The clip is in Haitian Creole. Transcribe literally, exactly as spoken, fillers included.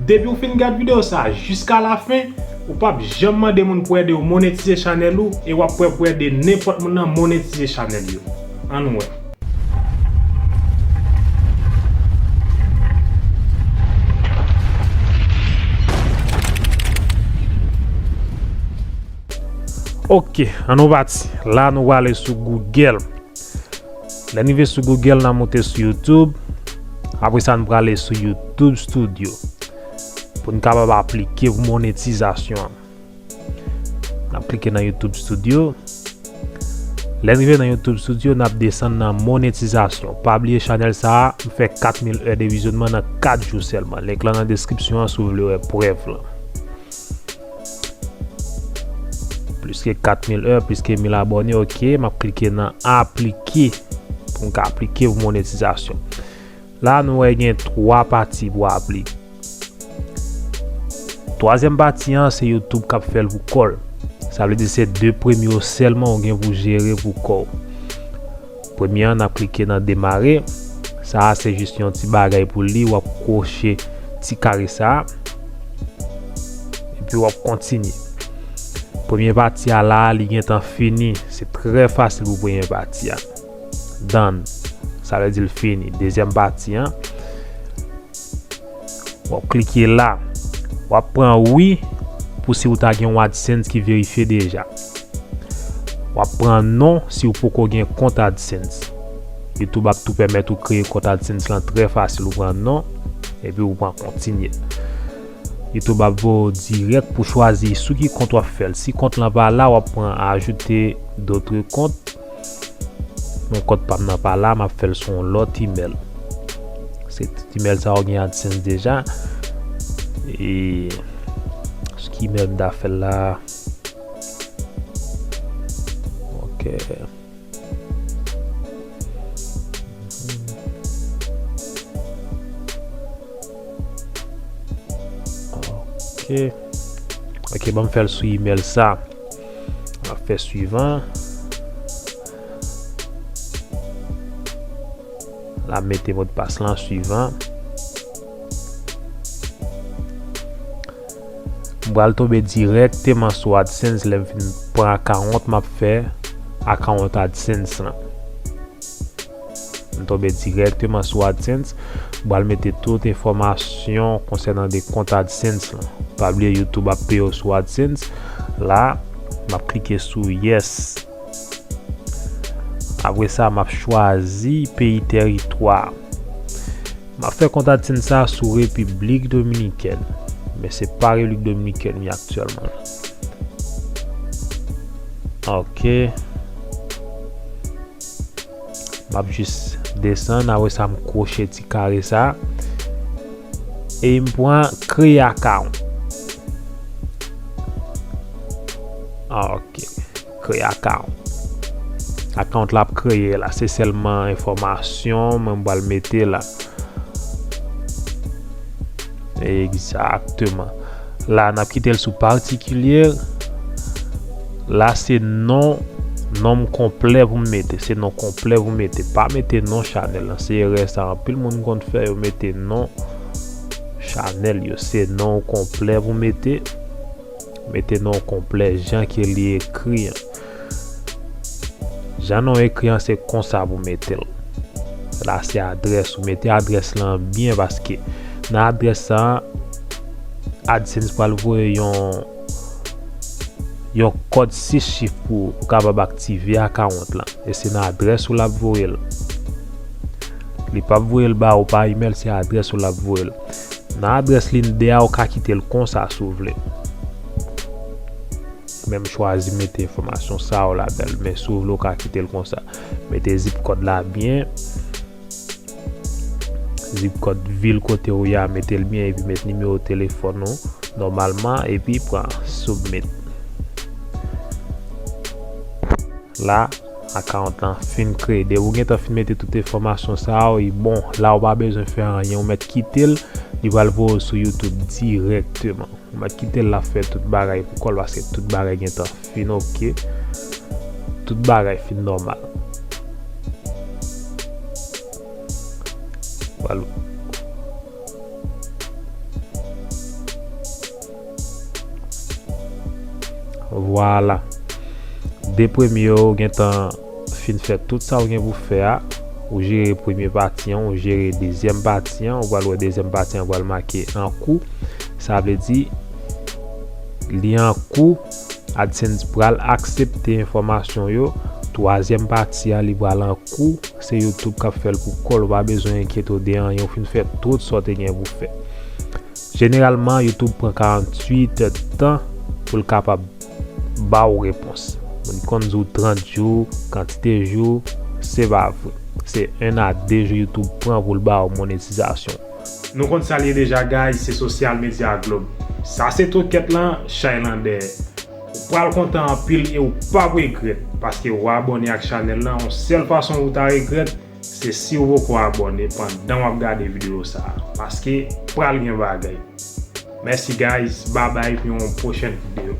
Depi w fin gad videyo sa a jiska lafen, ou p ap janm mande moun pou ede w monetize chanèl ou e w ap prè pou ede nenpòt moun nan monetize chanèl yo. Ann wè. Ok, ann nou pati. La nou prale sou Google. Lè n rive sou Google, n a moute sou YouTube. Apre sa, n prale sou YouTube Studio pou n kapab aplike pou monetizasyon an. N ap klike nan YouTube Studio. Lè n rive nan YouTube Studio, n ap desann nan monetizasyon. Pa bliye chanèl sa a, m fè kat mil è de vizyonman nan kat jou sèlman. Link lan nan deskripsyon an si w vle wè prèv lan. Plis ke kat mil è, plis ke mil abòne, ok. M ap klike nan aplike pou m ka aplike pou monetizasyon. La, nou wè gen twa pati pou aplike. Twazyèm pati an, se YouTube k ap fè l pou kò l. Sa vle di se de premye yo sèlman ou gen pou jere pou kò w. Premye an, n ap klike nan demare. Sa a se jis yon ti bagay pou li, w ap kwoche ti kare sa a. Epi w ap kontinye. Premye pati a la, li gentan fini. Se trè fasil pou premye pati a. Done. Sa vle di l fini. Dezyèm pati an, w ap klike la. W ap pran wi pou si w ta gen yon AdSense ki verifye deja. W ap pran non si w poko gen kont AdSense. YouTube ap tou pèmèt ou kreye kont AdSense lan trè fasil. Ou pran non, epi ou pran kontinye. YouTube ap voye w dirèk pou chwazi sou ki kont w ap fè l. Si kont lan pa la, w ap pran ajoute dotre kont. Mwen kont pa m nan pa la, m ap fè l sou yon lòt imèl. Se tout imèl sa yo gen AdSense deja. E sou ki imèl m ta fè l la? Ok. Ok. Ok, ban m fè l sou imèl sa. M ap fè swivan. La, m mete modpas lan, swivan. M pral tonbe dirèkteman sou AdSense. Lè m fin pran akawont, m ap fè akawont AdSense lan. M tonbe dirèkteman sou AdSense. M pral mete tout enfòmasyon konsènan de kont AdSense lan. Pa bliye YouTube ap peye w sou AdSense. La, m ap klike sou yes. Apre sa, m ap chwazi peyi tèritwa. M ap fè kont AdSense sa sou Repiblik Dominikèn. Men se pa Repiblik Dominikèn m ye aktyèlman. Ok. M ap jis desann, apre sa m kwoche ti kare sa. E m pran kreye akawont. Ok. Kreye akawont. Akawont la ap kreye la. Se sèlman enfòmasyon mwen m pral mete la. Egzakteman. La, n ap kite l sou patikilye. La, se non, non m konplè pou m mete. Se non konplè pou m mete. Pa mete non chanèl lan. Se erè sa anpil moun konn fè, yo mete non chanèl yo. Se non w konplè pou mete. Mete non w konplè jan ke li ekri an. Jan non w ekri an, se konsa pou mete l. La, se adrès ou. Mete adrès lan byen, paske nan adrès sa, AdSense pral voye yon, yon kòd sis chif pou ou, pou w kapab aktive akawont lan. E se nan adrès ou l ap voye l. Li p ap voye l ba ou pa imèl, se adrès ou l ap voye l. Nan adrès linde a, ou ka kite l konsa si w vle. Mwen m chwazi mete enfòmasyon sa yo ladan l, men si w vle, ou ka kite l konsa. Mete zip kòd la byen. Zip kòd vil kote w ye a, mete l byen, epi met nimewo telefòn ou nòmalman, epi pran submit. La, akawont lan fin kreye. Depi w gentan fin mete tout enfòmasyon sa yo, e bon, la ou pa bezwen fè anyen, ou mèt kite l, li pral voye w sou YouTube dirèkteman. Ou mèt kite l, l ap fè tout bagay pou kò l, paske tout bagay gentan fin ok. Tout bagay fin nòmal. Pral, Vwala. De premye yo gentan fin fè tout sa w gen pou fè a. Ou jere premye pati an, ou jere dezyèm pati an, ou pral wè dezyèm pati an pral make an kou. Sa vle di, li an kou, AdSense pral aksepte enfòmasyon yo. Twazyèm pati a, li pral an kou. Se YouTube k ap fè l pou kò l, ou pa bezwen enkyete w de anyen, ou fin fè tout sa w te gen pou fè. Jeneralman, YouTube pran karanntuit èdtan pou l kapab ba w repons. Moun konn di w trant jou, kantite jou, se pa vre. Se en a de jou YouTube pran pou l ba w monetizasyon. Nou konn sa l ye deja, guys, se Social Media Globe. Sa se tokèt lan, chay lan dèyè. Ou pral kontan anpil e ou p ap regrèt, paske ou abòne ak chanèl lan, yon sèl fason ou ta regrèt, se si ou poko abòne pandan w ap gade videyo sa a, paske pral gen bagay. Mèsi, guys, babay, pou yon pwochèn videyo.